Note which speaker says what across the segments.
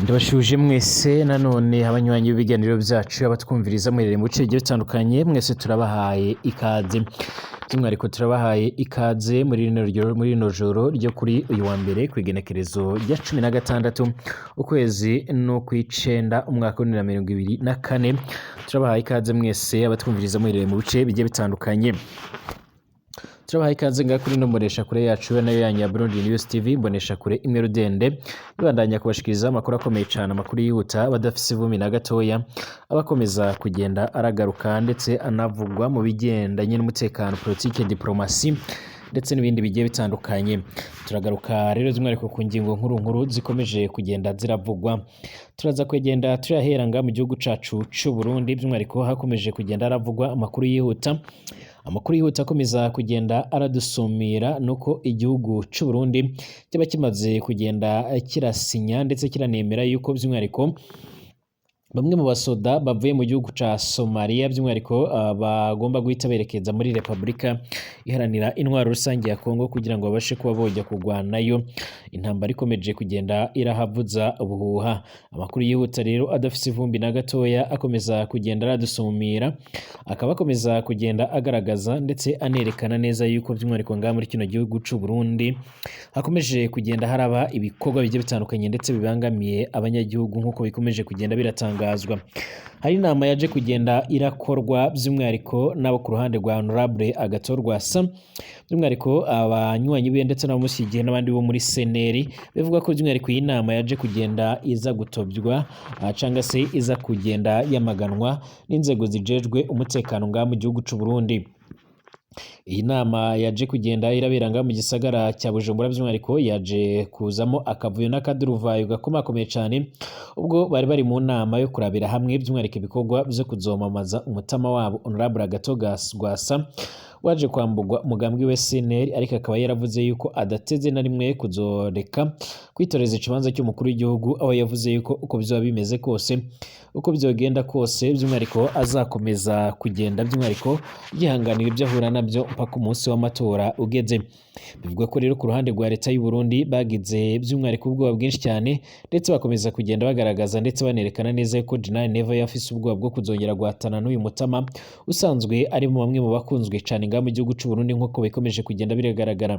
Speaker 1: Ndabashuje mwese nanone abanywanyi b'ibiganiro byacu, abatwumviriza muherereye mu bice bigiye bitandukanye, mwese turabahaye ikaze. By'umwihariko turabahaye ikaze muri rino joro ryo kuri uyu wa mbere, ku igenekerezo rya 16 ukwezi n'ukw'icenda, umwaka wa 2024. Turabahaye ikaze mwese abatwumviriza muherereye mu bice bigiye bitandukanye. Turabahaye ikaze ngaha kuri ino mbonesha kure yacu, nayo yanyu ya Burundi News TV, mbonesha kure imwe rudende ibandanya kubashikiriza amakuru akomeye cyane, amakuru yihuta badafise ivumi na gatoya, abakomeza kugenda aragaruka ndetse anavugwa mu bigendanye n'umutekano, politike, diplomasi ndetse n'ibindi bigiye bitandukanye. Turagaruka rero by'umwihariko ku ngingo nkuru nkuru zikomeje kugenda ziravugwa. Turaza kugenda turahera ngaha mu gihugu cacu c'u Burundi, by'umwihariko hakomeje kugenda haravugwa amakuru yihuta. Amakuru yihuta akomeza kugenda aradusumira nuko igihugu c'u Burundi kiba kimaze kugenda kirasinya ndetse kiranemera yuko by'umwihariko bamwe mu basoda bavuye mu gihugu ca Somalia, by'umwihariko bagomba guhita berekeza muri Repubulika Iharanira Intwaro Rusange ya Kongo kugira ngo babashe kuba bojya kurwanayo intambara ikomeje kugenda irahavuza ubuhuha. Amakuru yihuta rero adafise ivumbi na gatoya akomeza kugenda aradusumira, akaba akomeza kugenda agaragaza ndetse anerekana neza yuko by'umwihariko ngaha muri kino gihugu c'u Burundi hakomeje kugenda haraba ibikorwa bigiye bitandukanye ndetse bibangamiye abanyagihugu, nk'uko bikomeje kugenda biratangazwa. Hari inama yaje kugenda irakorwa by'umwihariko n'abo ku ruhande rwa Honorable Agathon Rwasa, by'umwihariko abanywanyi be ndetse n'abamushyigikiye n'abandi bo muri CNL, bivuga ko by'umwihariko iyi nama yaje kugenda iza gutobywa cyangwa se iza kugenda yamaganwa n'inzego zijejwe umutekano ngaha mu gihugu c'u Burundi. Iyi nama yaje kugenda irabera ngaha mu gisagara cya Bujumbura, by'umwihariko yaje kuzamo akavuyo n'akaduruvayo gakomakomeye cyane, ubwo bari bari mu nama yo kurabira hamwe by'umwihariko ibikorwa byo kuzomamaza umutama wabo Honorable Agathon Rwasa, waje kwambugwa umugambwe we CNL, ariko akaba yaravuze yuko adateze na rimwe kuzoreka kwitoreza ikibanza cy'umukuru w'igihugu, aho yavuze yuko uko bizoba bimeze kose, uko byogenda kose, by'umwihariko azakomeza kugenda by'umwihariko yihanganira ibyo ahura nabyo mpaka umunsi w'amatora ugeze. Bivugwa ko rero ku ruhande rwa leta y'u Burundi bagize by'umwihariko ubwoba bwinshi cyane, ndetse bakomeza kugenda bagaragaza ndetse banerekana neza yuko General Neva yafise ubwoba bwo kuzongera guhatana n'uyu mutama usanzwe ari mu bamwe mu bakunzwe cyane ngaha mu gihugu c'u Burundi, nk'uko bikomeje kugenda biragaragara.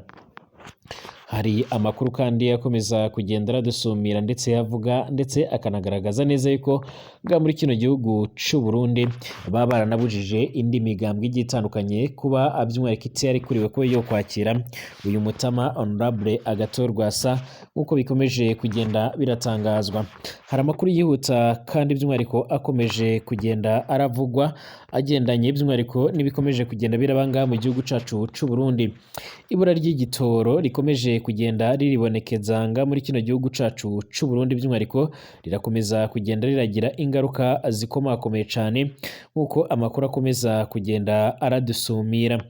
Speaker 1: Hari amakuru kandi akomeza kugenda aradusumira ndetse yavuga ndetse akanagaragaza neza yuko ngaha muri kino gihugu c'u Burundi baba baranabujije indi migambwe igiye itandukanye kuba by'umwihariko itarekuriwe kuba yo kwakira uyu mutama Honorable Agathon Rwasa, nk'uko bikomeje kugenda biratangazwa. Hari amakuru yihuta kandi by'umwihariko akomeje kugenda aravugwa agendanye by'umwihariko n'ibikomeje kugenda biraba ngaha mu gihugu cacu c'u Burundi. Ibura ry'igitoro rikomeje kugenda riribonekeza nga muri kino gihugu cacu c'u Burundi, by'umwihariko rirakomeza kugenda riragira ingaruka zikomakomeye cane, nk'uko amakuru akomeza kugenda aradusumira.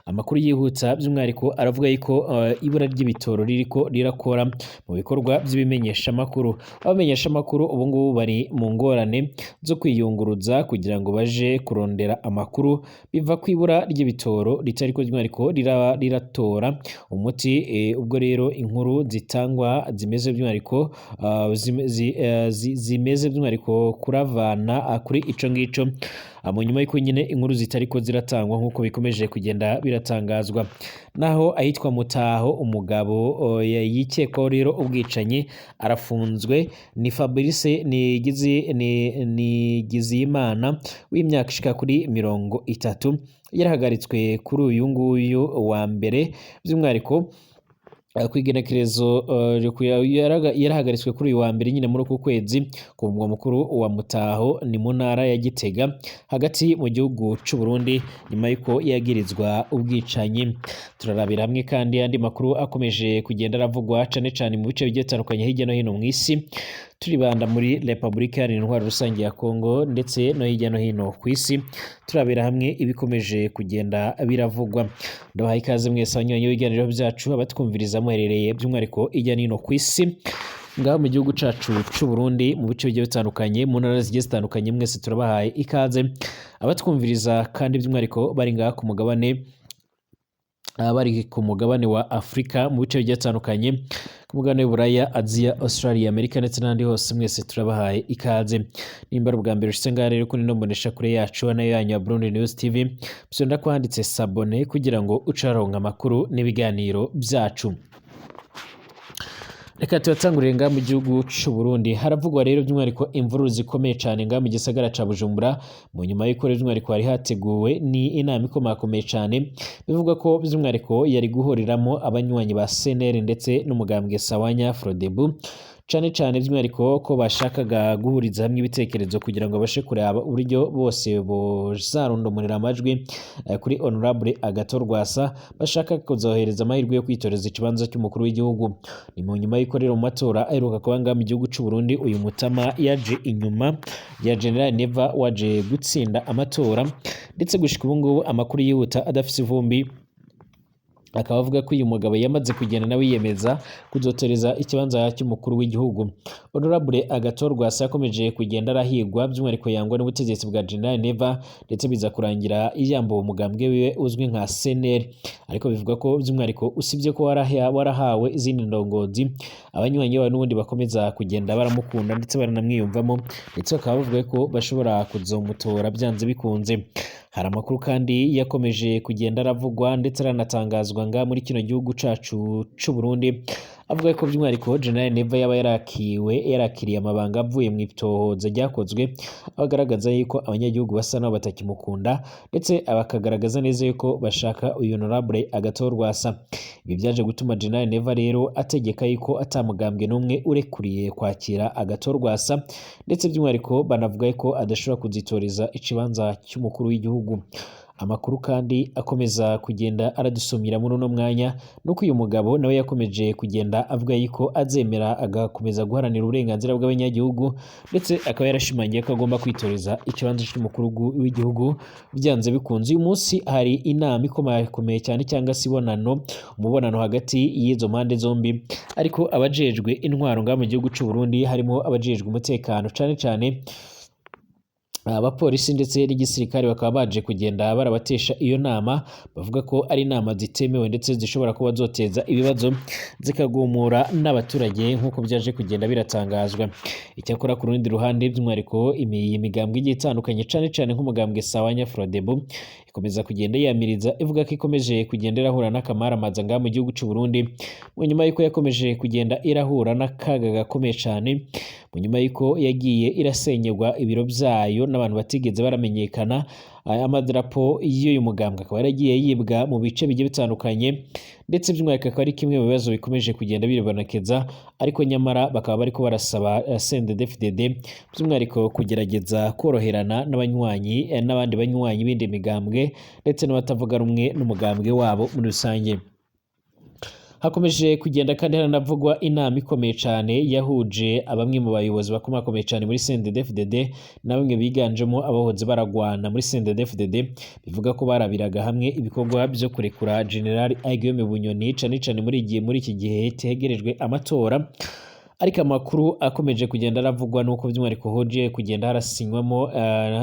Speaker 1: Amakuru yihuta by'umwihariko aravuga yuko ibura ry'ibitoro ririko rirakora mu bikorwa by'ibimenyeshamakuru. Abamenyeshamakuru ubu ngubu bari mu ngorane zo kwiyunguruza kugira ngo baje kurondera amakuru, biva ku ibura ry'ibitoro ritariko by'umwihariko riratora umuti. Ubwo rero inkuru zitangwa zimeze by'umwihariko zimeze by'umwihariko kuravana kuri ico ngico, mu nyuma y'uko nyine inkuru zitariko ziratangwa, nk'uko bikomeje kugenda biratangazwa. Naho ahitwa Mutaho, umugabo yikekwaho rero ubwicanyi arafunzwe. Ni Fabrice Nigizimana w'imyaka ishika kuri 30, yarahagaritswe kuri uyu nguyu wa mbere, by'umwihariko ku igenekerezo yarahagaritswe kuri uyu wa mbere nyine muri uku kwezi, ku murwa mukuru wa Mutaho, ni mu ntara ya Gitega hagati mu gihugu c'u Burundi, nyuma y'uko yagirizwa ubwicanyi. Turarabira hamwe kandi andi makuru akomeje kugenda aravugwa cane cane mu bice bigiye bitandukanye hirya no hino mu isi, turibanda muri Repubulika Iharanira Intwaro Rusange ya Kongo ndetse no hirya no hino ku isi, turabira hamwe ibikomeje kugenda biravugwa. Ndabahaye ikaze mwese abanywanyi b'ibiganiro byacu, abatwumviriza muherereye by'umwihariko hirya no hino ku isi, ngaho mu gihugu cacu c'u Burundi, mu bice bigiye bitandukanye, mu ntara zigiye zitandukanye, mwese turabahaye ikaze. Abatwumviriza kandi by'umwihariko bari ngaha ku mugabane Bari ku mugabane wa Afurika mu bice bigiye bitandukanye, ku mugabane w'Uburaya, Aziya, Australia, Amerika ndetse n'ahandi hose, mwese turabahaye ikaze. Nimba ari ubwa mbere ushitse ngaha rero kuri ino mboneshakure yacu nayo yanyu ya Burundi News TV, fyonda kwanditse s'abonner kugira ngo uce uraronka amakuru n'ibiganiro byacu. Reka tubatangurire ngaha mu gihugu c'u Burundi. Haravugwa rero by'umwihariko imvururu zikomeye cane ngaha mu gisagara ca Bujumbura, mu nyuma y'uko rero by'umwihariko hari hateguwe ni inama ikomakomeye cane, bivugwa ko by'umwihariko yari guhuriramo abanywanyi ba CNL ndetse n'umugambwe Sawanya Frodebu, cane cane by'umwihariko ko bashakaga guhuriza hamwe ibitekerezo kugira ngo babashe kuraba uburyo bose bozarundomurira amajwi kuri Honorable Agathon Rwasa, bashaka kuzohereza amahirwe yo kwitoreza ikibanza cy'umukuru w'igihugu. Ni mu nyuma y'uko rero mu matora aheruka kuba ngaha mu gihugu c'u Burundi, uyu mutama yaje inyuma ya General Neva waje gutsinda amatora, ndetse gushika ubu ngubu amakuru yihuta adafise ivumbi akaba avuga ko uyu mugabo yamaze kugenda nawe yiyemeza kuzotoreza ikibanza cy'umukuru w'igihugu. Honorable Agathon Rwasa yakomeje kugenda arahigwa, by'umwihariko yangwa n'ubutegetsi bwa General Neva, ndetse biza kurangira yambuwe umugambwe wiwe uzwi nka CNL. Ariko bivuga ko by'umwihariko usibye ko warahawe izindi ndongozi, abanywanyi bawe n'ubundi bakomeza kugenda baramukunda ndetse baranamwiyumvamo, ndetse bakaba bavuga ko bashobora kuzomutora byanze bikunze. Hari amakuru kandi yakomeje kugenda aravugwa ndetse aranatangazwa ngaha muri kino gihugu cacu c'u Burundi, avuga ko by'umwihariko General Neva yaba yarakiriye amabanga avuye mu itohoza ryakozwe, agaragaza yuko abanyagihugu basa naho batakimukunda, ndetse bakagaragaza neza yuko bashaka uyu Honorable Agathon Rwasa. Ibi byaje gutuma General Neva rero ategeka yuko atamugambwe n'umwe urekuriye kwakira Agathon Rwasa, ndetse by'umwihariko banavuga ko adashobora kuzitoreza ikibanza cy'umukuru w'igihugu. Amakuru kandi akomeza kugenda aradusumira muri uno mwanya nuko uyu mugabo nawe yakomeje kugenda avuga yuko azemera agakomeza guharanira uburenganzira bw'abanyagihugu, ndetse akaba yarashimangiye ko agomba kwitoreza ikibanza cy'umukuru w'igihugu byanze bikunze. Uyu munsi hari inama ikomakomeye cyane, cyangwa se umubonano hagati y'izo mpande zombi, ariko abajejwe intwaro ngaha mu gihugu c'u Burundi, harimo abajejwe umutekano cane cane abapolisi ndetse n'igisirikare, bakaba baje kugenda barabatesha iyo nama, bavuga ko ari inama zitemewe ndetse zishobora kuba zoteza ibibazo zikagumura n'abaturage, nk'uko byaje kugenda biratangazwa. Icyakora ku rundi ruhande, by'umwihariko iyi migambwe igiye itandukanye, cane cane nk'umugambwe Sawanya Frodebu, ikomeza kugenda yiyamiriza, ivuga ko ikomeje kugenda irahura n'akamaramaza ngaha mu gihugu c'u Burundi, mu nyuma y'uko yakomeje kugenda irahura n'akaga gakomeye cane, mu nyuma y'uko yagiye irasenyerwa ibiro vyayo n'abantu batigeze baramenyekana, amadarapo y'uyu mugambwe akaba yaragiye yibwa mu bice bigiye bitandukanye, ndetse by'umwihariko akaba ari kimwe mu bibazo bikomeje kugenda biribonekeza. Ariko nyamara bakaba bariko barasaba CNDD-FDD by'umwihariko kugerageza koroherana n'abanywanyi n'abandi banywanyi b'indi migambwe ndetse n'abatavuga rumwe n'umugambwe wabo muri rusange. Hakomeje kugenda kandi haranavugwa inama ikomeye cyane yahuje abamwe mu bayobozi bakomakomeye cyane muri CNDD-FDD na bamwe biganjemo abahoze baragwana muri CNDD-FDD, bivuga ko barabiraga hamwe ibikorwa byo kurekura General Guillaume Bunyoni, cane cane muri iki gihe tegerejwe amatora. Ariko amakuru akomeje kugenda aravugwa nuko by'umwihariko hoje kugenda harasinywamo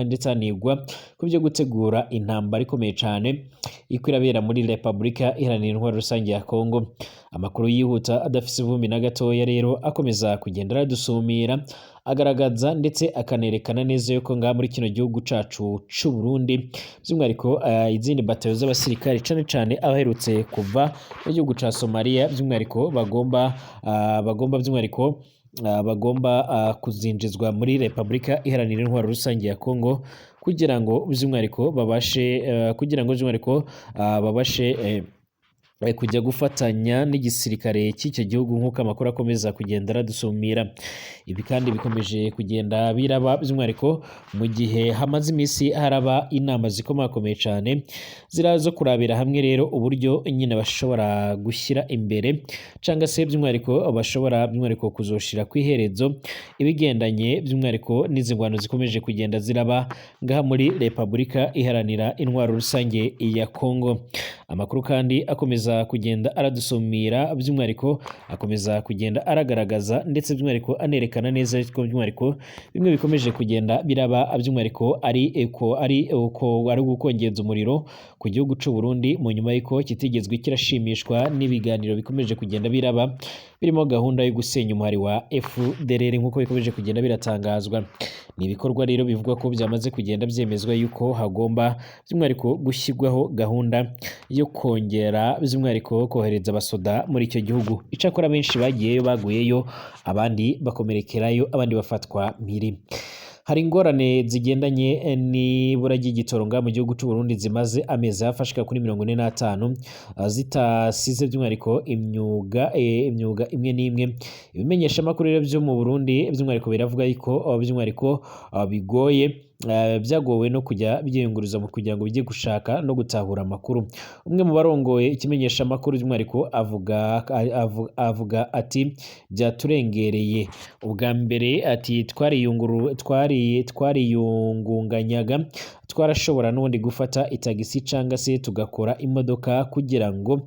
Speaker 1: ndetse hanigwa ku byo gutegura intambara ikomeye cyane iko irabera muri Repubulika Iharanira Intwaro Rusange ya Kongo. Amakuru yihuta adafise ivumbi na gatoya rero akomeza kugenda aradusumira, agaragaza ndetse akanerekana neza yuko ngaha muri kino gihugu cacu c'u Burundi, by'umwihariko izindi batayo z'abasirikare, cane cane abaherutse kuva mu gihugu ca Somalia, by'umwihariko bagomba by'umwihariko bagomba kuzinjizwa muri Repubulika Iharanira Intwaro Rusange ya Kongo kugira ngo by'umwihariko babashe kujya gufatanya n'igisirikare cy'icyo gihugu, nk'uko amakuru akomeza kugenda aradusumira. Ibi kandi bikomeje kugenda biraba by'umwihariko mu gihe hamaze iminsi haraba inama zikomakomeye cyane ziriya zo kurabira hamwe rero uburyo nyine bashobora gushyira imbere, cyangwa se by'umwihariko bashobora by'umwihariko kuzoshira ku iherezo ibigendanye by'umwihariko n'izi ngwano zikomeje kugenda ziraba ngaha muri Repubulika Iharanira Intwaro Rusange ya Kongo. Amakuru kandi akomeza kugenda aradusumira, by'umwihariko akomeza kugenda aragaragaza ndetse by'umwihariko anerekana neza ko by'umwihariko bimwe bikomeje kugenda biraba, by'umwihariko ari eko ari uko ari gukongeza umuriro ku gihugu c'u Burundi, mu nyuma y'uko kitigezwe kirashimishwa n'ibiganiro bikomeje kugenda biraba birimo gahunda yo gusenya umuhari wa FDLR nk'uko bikomeje kugenda biratangazwa. Ni ibikorwa rero bivugwa ko byamaze kugenda byemezwa yuko hagomba by'umwihariko gushyirwaho gahunda yo kongera by'umwihariko kohereza abasoda muri icyo gihugu. Icakora benshi bagiyeyo baguyeyo, abandi bakomerekerayo, abandi bafatwa mpiri. Hari ingorane zigendanye n'ibura ry'igitoro ngaha mu gihugu c'u Burundi zimaze amezi hafi ashika kuri 45 zitasize by'umwihariko imyuga imwe n'imwe. Ibimenyeshamakuru rero vyo mu Burundi by'umwihariko biravuga yuko by'umwihariko bigoye, byagowe no kujya byiyunguruza mu kugira ngo bijye gushaka no gutahura amakuru. Umwe mu barongoye ikimenyeshamakuru by'umwihariko avuga ati byaturengereye. Ubwa mbere ati twariyungunganyaga, twarashobora n'ubundi gufata itagisi canga se tugakora imodoka kugira ngo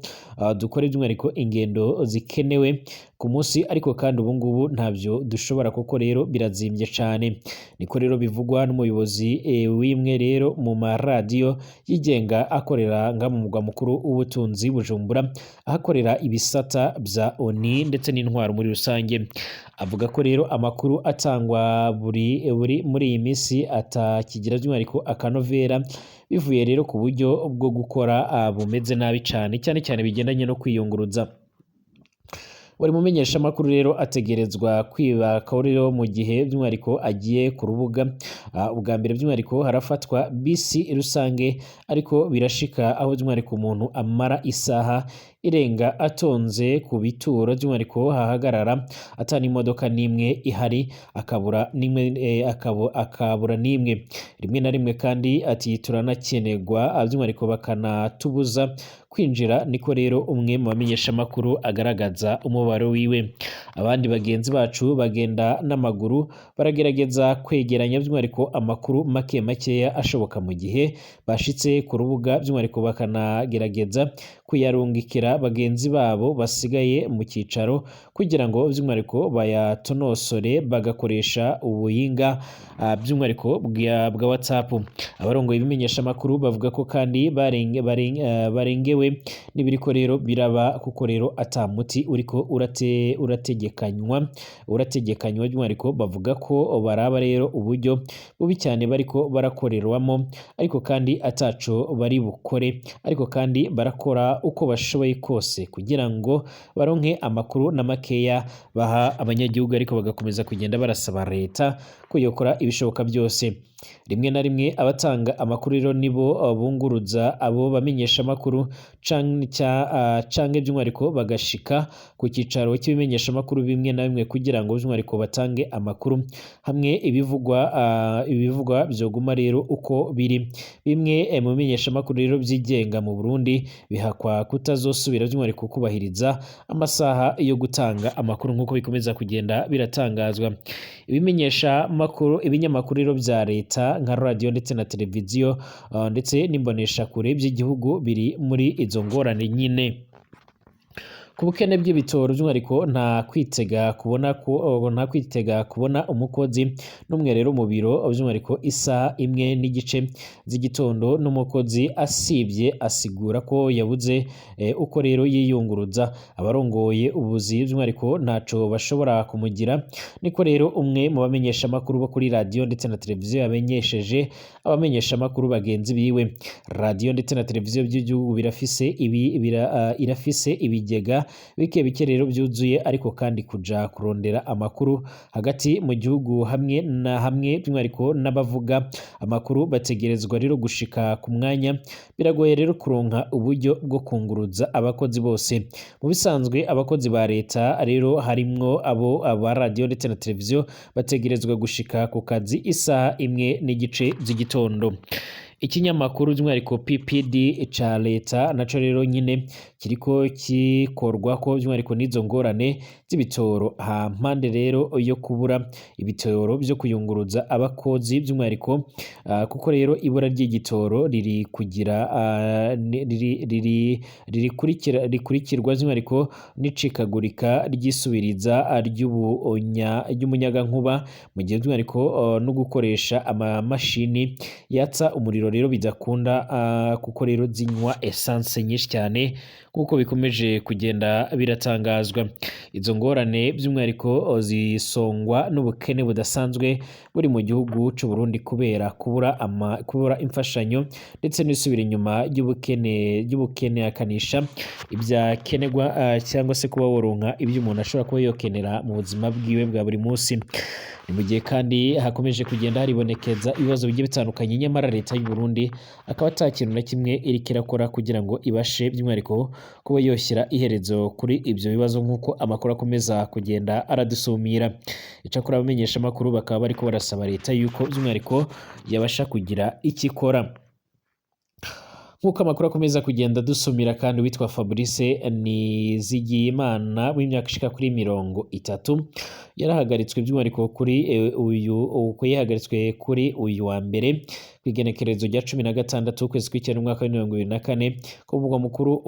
Speaker 1: dukore by'umwihariko ingendo zikenewe ku munsi, ariko kandi ubu ngubu ntabyo dushobora kuko rero birazimbye cane. Niko rero bivugwa n'umuyobozi w'imwe rero mu maradiyo yigenga akorera nga mu mugwa mukuru w'ubutunzi Bujumbura, ahakorera ibisata vya ONU ndetse n'intwaro muri rusange. Avuga ko rero amakuru atangwa buri buri muri iyi minsi atakigira by'umwihariko akanovera, bivuye rero ku buryo bwo gukora bumeze nabi cane, cyane cyane bigendanye no kwiyunguruza. Buri mumenyeshamakuru rero ategerezwa kwibaka rero mu gihe by'umwihariko agiye ku rubuga. Ubwa mbere by'umwihariko harafatwa bisi rusange, ariko birashika aho by'umwihariko umuntu amara isaha irenga atonze ku bituro by'umwihariko hahagarara ata n'imodoka n'imwe ihari, akabura n'imwe, akabura n'imwe. Rimwe na rimwe kandi ati turanakenerwa, by'umwihariko bakanatubuza kwinjira. Niko rero umwe mu bamenyeshamakuru agaragaza umubabaro wiwe. Abandi bagenzi bacu bagenda n'amaguru baragerageza kwegeranya by'umwihariko amakuru make makeya ashoboka mu gihe bashitse ku rubuga, by'umwihariko bakanagerageza kuyarungikira bagenzi babo basigaye mu cicaro kugira ngo by'umwihariko bayatonosore, bagakoresha ubuhinga by'umwihariko bwa WhatsApp. Abarongoye ibimenyeshamakuru bavuga ko kandi barengewe n'ibiriko rero biraba, kuko rero ata muti uriko urategekanywa. By'umwihariko bavuga ko baraba rero uburyo bubi cyane bariko barakorerwamo, ariko kandi ataco bari bukore, ariko kandi barakora uko bashoboye kose kugira ngo baronke amakuru na makeya baha abanyagihugu, ariko bagakomeza kugenda barasaba leta ko yokora ibishoboka byose. Rimwe na rimwe abatanga amakuru rero nibo bunguruza abo bamenyesha amakuru canke by'umwihariko bagashika ku cicaro cy'ibimenyesha amakuru bimwe na bimwe kugira ngo by'umwihariko batange amakuru hamwe ibivugwa vyoguma rero uko biri. Bimwe mu bimenyesha amakuru rero vyigenga mu Burundi bihakwa kutazosubira by'umwihariko kubahiriza amasaha yo gutanga amakuru nk'uko bikomeza kugenda biratangazwa. Ibimenyesha makuru, ibinyamakuru rero vya leta nka radio ndetse na televiziyo ndetse n'imboneshakure by'igihugu biri muri izo ngorane nyine. Ku bukene bw'ibitoro by'umwihariko nta kwitega kubona umukozi n'umwe rero mu biro by'umwihariko isaha 1:15 z'igitondo, n'umukozi asibye asigura ko yabuze uko rero yiyunguruza. Abarongoye ubuzi by'umwihariko ntaco bashobora kumugira. Niko rero umwe mu bamenyesha amakuru bo kuri radio ndetse na televiziyo yamenyesheje abamenyesha amakuru bagenzi biwe. Radio ndetse na televiziyo by'igihugu irafise ibigega bike bike rero byuzuye, ariko kandi kuja kurondera amakuru hagati mu gihugu hamwe na hamwe by'umwihariko n'abavuga amakuru bategerezwa rero gushika ku mwanya. Biragoye rero kuronka uburyo bwo kunguruza abakozi bose. Mu bisanzwe abakozi ba leta rero harimwo abo aba radio ndetse na televiziyo bategerezwa gushika ku kazi isaha 1:15 z'igitondo. Ikinyamakuru by'umwihariko PPD ca leta naco rero nyine kiriko kikorwako by'umwihariko n'izo ngorane z'ibitoro, hampande rero yo kubura ibitoro vyo kuyunguruza abakozi by'umwihariko, kuko rero ibura ry'igitoro riri kugira riri ririkurikira rikurikirwa by'umwihariko n'icikagurika ry'isubiriza ry'umunyagankuba, mu gihe by'umwihariko no gukoresha amamashini yatsa umuriro rero bidakunda, kuko rero zinywa essence nyinshi cyane kuko bikomeje kugenda biratangazwa. Izo ngorane by'umwihariko zisongwa n'ubukene budasanzwe buri mu gihugu c'u Burundi kubera kubura imfashanyo ndetse n'isubira inyuma ry'ubukene akanisha ibyakenerwa, cyangwa se kuba woronka ibyo umuntu ashobora kuba yokenera mu buzima bwiwe bwa buri munsi. Ni mu gihe kandi hakomeje kugenda haribonekeza ibibazo bigiye bitandukanye, nyamara leta y'u Burundi akaba ata kintu na kimwe iriko irakora kugira ngo ibashe by'umwihariko kuba yoshyira iherezo kuri ibyo bibazo, nk'uko amakuru akomeza kugenda aradusumira. Icakora abamenyesha amakuru bakaba bariko barasaba leta yuko by'umwihariko yabasha kugira icyo ikora. Nk'uko amakuru akomeza kugenda dusumira, kandi witwa Fabrice Nizigiyimana w'imyaka ishika kuri 30 yarahagaritswe by'umwihariko kuri uyu uko yahagaritswe kuri uyu wa mbere kw'igenekerezo rya 16 ukwezi kw'icyenda umwaka wa 2024 ku mugwa mukuru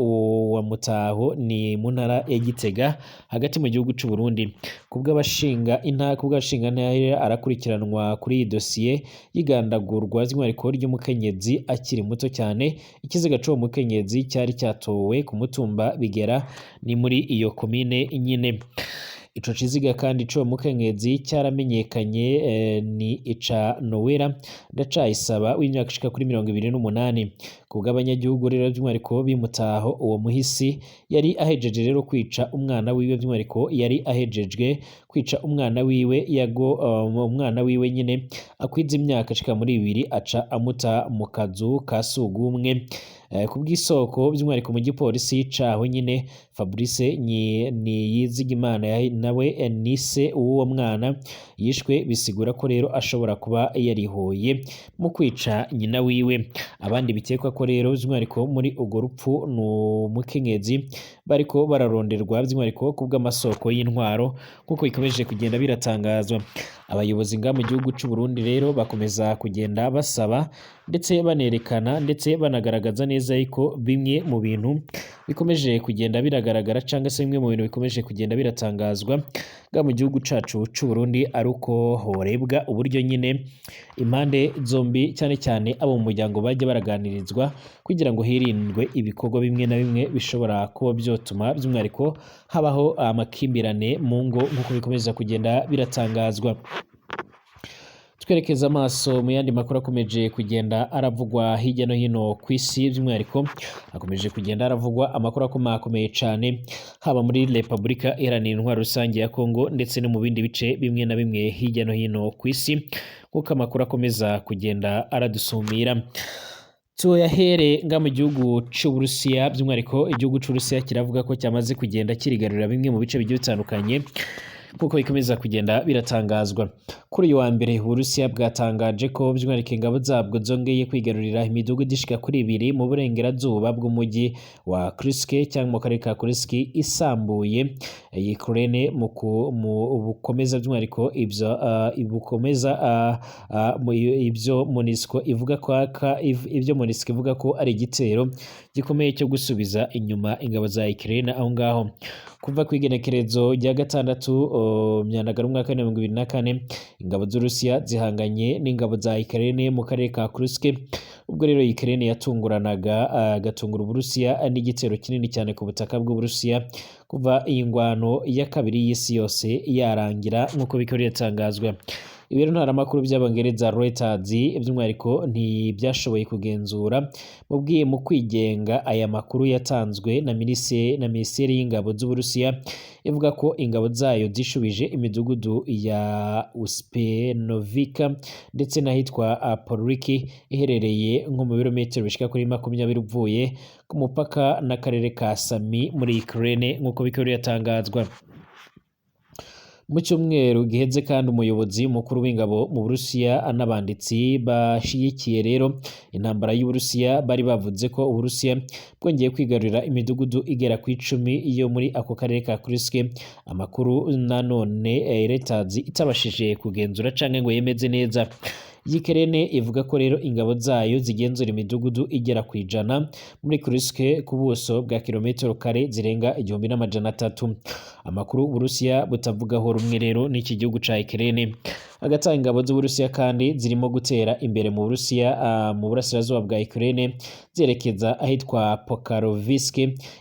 Speaker 1: wa Mutaho, ni mu ntara ya Gitega hagati mu gihugu c'u Burundi. Kubw'abashinga ntara arakurikiranwa kuri iyi dosiye y'igandagurwa by'umwihariko ry'umukenyezi akiri muto cyane. Ikiziga c'uwo mukenyezi cyari cyatowe ku mutumba Bigera, ni muri iyo komine nyine. Ico kiziga kandi c'uwo mukenyezi cyaramenyekanye, ni ica Nowera Ndacayisaba w'imyaka ishika kuri 28. Kubw'abanyagihugu rero by'umwihariko bimutaho, uwo muhisi yari ahejeje rero kwica umwana wiwe, by'umwihariko yari ahejejwe kwica umwana wiwe yago, umwana wiwe nyine akwiza imyaka ishika muri 2, aca amuta mu kazu ka sugumwe. Kubw'isoko by'umwihariko mu gipolisi caho nyine, Fabrice Niyizigimana nawe nise uw'uwo mwana yishwe, bisigura ko rero ashobora kuba yarihoye mu kwica nyina wiwe. Abandi bikekwa ko rero by'umwihariko muri urwo rupfu ni umukenyezi bariko bararonderwa by'umwihariko kubw'amasoko y'intwaro, nk'uko bikomeje kugenda biratangazwa. Abayobozi nga mu gihugu c'u Burundi rero bakomeza kugenda basaba ndetse banerekana ndetse banagaragaza neza yuko bimwe mu bintu bikomeje kugenda biragaragara, cyangwa se bimwe mu bintu bikomeje kugenda biratangazwa nga mu gihugu cacu c'u Burundi, ari uko horebwa uburyo nyine impande zombi, cyane cyane abo mu muryango, bajya baraganirizwa kugira ngo hirindwe ibikorwa bimwe na bimwe bishobora kuba byotuma by'umwihariko habaho amakimbirane mu ngo, nk'uko bikomeza kugenda biratangazwa. Twerekeza amaso mu yandi makuru akomeje kugenda aravugwa hirya no hino ku isi, by'umwihariko akomeje kugenda aravugwa amakuru akomakomeye cyane, haba muri Repubulika Iharanira Intwaro Rusange ya Kongo ndetse no mu bindi bice bimwe na bimwe hirya no hino ku isi, nk'uko amakuru akomeza kugenda aradusumira. Tuyahere nga mu gihugu c'Uburusiya, by'umwihariko igihugu c'Uburusiya kiravuga ko cyamaze kugenda kirigarurira bimwe mu bice bigiye bitandukanye, nk'uko bikomeza kugenda biratangazwa. Kuri uyu wa mbere Uburusiya bwatangaje ko by'umwihariko ingabo zabwo zongeye kwigarurira imidugudu ishika kuri 2 mu burengerazuba bw'umujyi wa Kursk cyangwa mu karere ka Kursk, isambuye Ukraine mu bukomeza by'umwihariko ibyo bukomeza ibyo MONUSCO ivuga ko ibyo MONUSCO ivuga ko ari igitero gikomeye cyo gusubiza inyuma ingabo za Ukraine aho ngaho. Kuva ku igenekerezo rya 6 Myandagaro umwaka wa 2024, ingabo z'Urusiya zihanganye n'ingabo za Ukraine mu karere ka Kursk. Ubwo rero Ukraine yatunguranaga agatungura Uburusiya n'igitero kinini cyane ku butaka bw'Uburusiya kuva iyi ngwano ya kabiri y'isi yose yarangira, nk'uko bikaba biratangazwa. Ibiro ntaramakuru by'Abongereza Reuters by'umwihariko ntibyashoboye kugenzura mu kwigenga aya makuru yatanzwe na Minisiteri y'Ingabo z'Uburusiya, ivuga ko ingabo zayo zishubije imidugudu ya Uspenovka ndetse n'ahitwa Poliki, iherereye nko mu birometero bishika kuri 20 uvuye ku mupaka n'akarere ka Sami muri Ukraine, nk'uko bikaba biratangazwa. Mu cyumweru giheze kandi, umuyobozi mukuru w'ingabo mu Burusiya n'abanditsi bashigikiye rero intambara y'Uburusiya bari bavuze ko Uburusiya bwongeye kwigarurira imidugudu igera ku 10 yo muri ako karere ka Kursk. Amakuru nanone Reuters itabashije kugenzura canke ngo yemeze neza. Ukraine ivuga ko rero ingabo zayo zigenzura imidugudu igera ku 100 muri Kursk, ku buso bwa kilometero kare zirenga 1300. Amakuru Uburusiya butavugaho rumwe rero n'iki gihugu ca Ukraine. Hagati aho, ingabo z'Uburusiya kandi zirimo gutera imbere mu Burusiya, mu burasirazuba bwa Ukraine, zerekeza ahitwa Pokrovsk,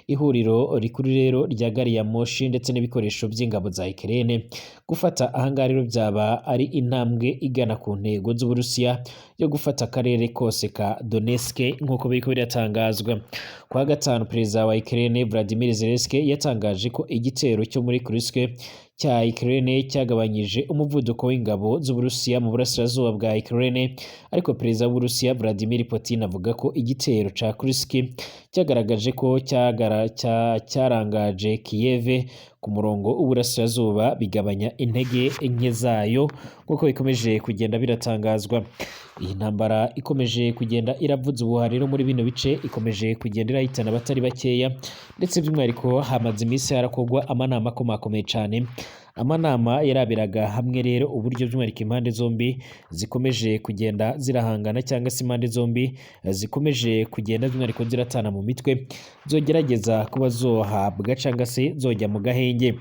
Speaker 1: ihuriro rikuru rero rya gari ya moshi ndetse n'ibikoresho by'ingabo za Ukraine. Gufata ahangaha rero byaba ari intambwe igana ku ntego z'Uburusiya yo gufata akarere kose ka Donetsk, nk'uko biriko biratangazwa. Kwa gatanu, perezida wa Ukraine Vladimir Zelensky yatangaje ko igitero cyo muri Kursk cya Ukraine cyagabanyije umuvuduko w'ingabo z'Uburusiya mu burasirazuba bwa Ukraine. Ariko perezida w'Uburusiya Vladimir Putin avuga ko igitero ca Kursk cyagaragaje ko cyarangaje Kiev ku murongo w'uburasirazuba, bigabanya intege nke zayo, nk'uko bikomeje kugenda biratangazwa. Iyi ntambara ikomeje kugenda iravuza ubuhuha rero muri bino bice, ikomeje kugenda irahitana abatari bakeya, ndetse by'umwihariko hamaze iminsi harakorwa amanama akomakomeye cane, amanama yarabiraga hamwe rero uburyo by'umwihariko impande zombi zikomeje kugenda zirahangana, cyangwa se impande zombi zikomeje kugenda by'umwihariko ziratana mu mitwe, zogerageza kuba zohabwa cyangwa se zojya mu gahenge.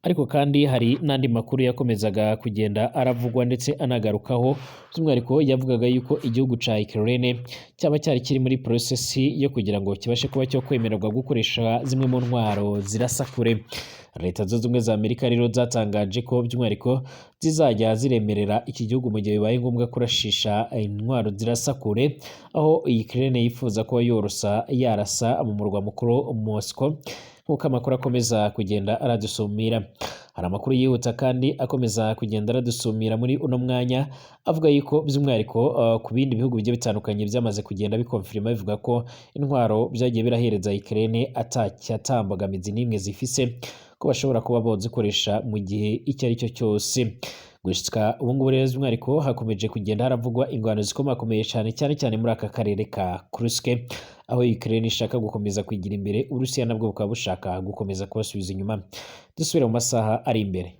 Speaker 1: Ariko kandi hari n'andi makuru yakomezaga kugenda aravugwa ndetse anagarukaho. By'umwihariko yavugaga yuko igihugu ca Ukraine cyaba cyari kiri muri process yo kugira ngo kibashe kuba cyo kwemererwa gukoresha zimwe mu ntwaro zirasa kure. Leta Zunze Ubumwe za Amerika rero zatangaje ko by'umwihariko zizajya ziremerera iki gihugu mu gihe bibaye ngombwa kurashisha intwaro zirasa kure, aho Ukraine yifuza kuba yorosa yarasa mu murwa mukuru Moscow, nk'uko amakuru akomeza kugenda aradusumira. Hari amakuru yihuta kandi akomeza kugenda aradusumira muri uno mwanya, avuga yuko by'umwihariko ku bindi bihugu bigiye bitandukanye byamaze kugenda bikonfirima, bivuga ko intwaro byagiye birahereza Ukraine atambogamizi n'imwe zifise, ko bashobora kuba bozikoresha mu gihe icyo ari cyo cyose. Gushika ubu ngubu rero, by'umwihariko hakomeje kugenda haravugwa ingwano zikomakomeye cyane, cyane cyane muri aka karere ka Kursk, aho Ukraine ishaka gukomeza kwigira imbere, Uburusiya nabwo bukaba bushaka gukomeza kubasubiza inyuma. Dusubire mu masaha ari imbere.